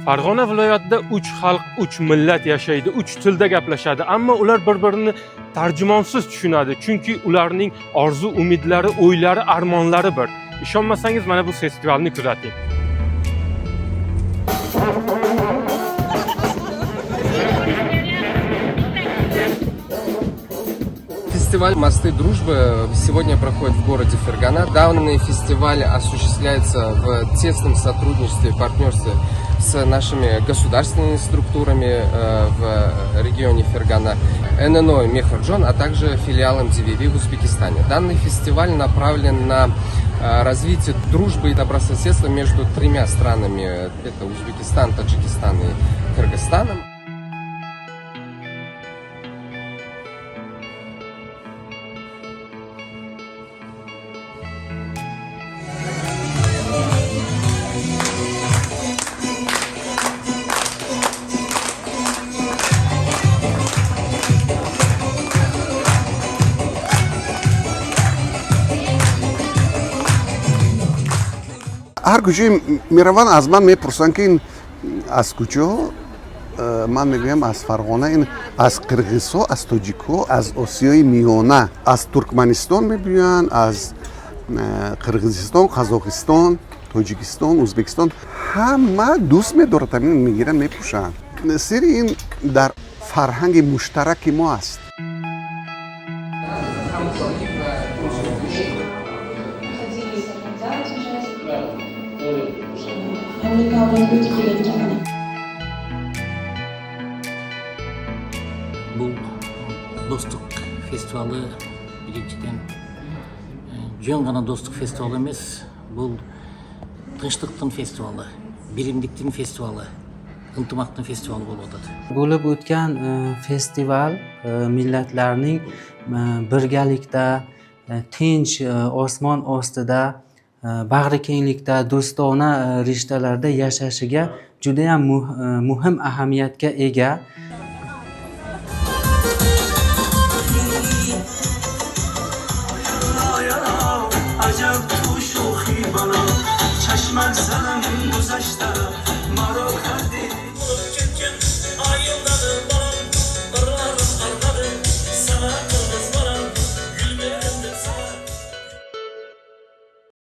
Farg'ona viloyatida 3 xalq, 3 millat yashaydi, 3 tilda gaplashadi, ammo ular bir-birini tarjimonsiz tushunadi, chunki ularning orzu umidlari, o'ylari, armonlari bir. Ishonmasangiz mana bu festivalni kuzating. Фестиваль «Мосты дружбы» сегодня проходит в городе Фергана. Данный фестиваль осуществляется в тесном сотрудничестве и партнерстве с нашими государственными структурами в регионе Фергана, ННО «Мехрджон», а также филиалом DVV в Узбекистане. Данный фестиваль направлен на развитие дружбы и добрососедства между тремя странами. Это Узбекистан, Таджикистан и Кыргызстаном. Ҳар куҷое мераванд, аз ман мепурсанд, ки ин аз куҷо. Ман мегӯям, аз Фарғона. Ин аз қирғизҳо, аз тоҷикҳо, аз Осиёи Миёна, аз Туркманистон мебиёянд, аз Қирғизистон, Қазоқистон, Тоҷикистон, Ӯзбекистон. Ҳама дӯст медорад, ҳамин мегиранд, мепӯшанд. Сирри ин дар фарҳанги муштараки мо аст. Бул достук фестивалы биринчиден жөн гана достук фестивалы эмес, бул тынчтыктын фестивалы, биримдиктин фестивалы, ынтымактын фестивалы болуп атат. Bo'lib o'tgan festival millatlarning birgalikda, tinch osmon ostida, bag'rikenglikda, do'stona rishtalarda yashashiga judayam muhim ahamiyatga ega. Ajab tu shuxi balo, chashmak zanam guzashta, maro kardi.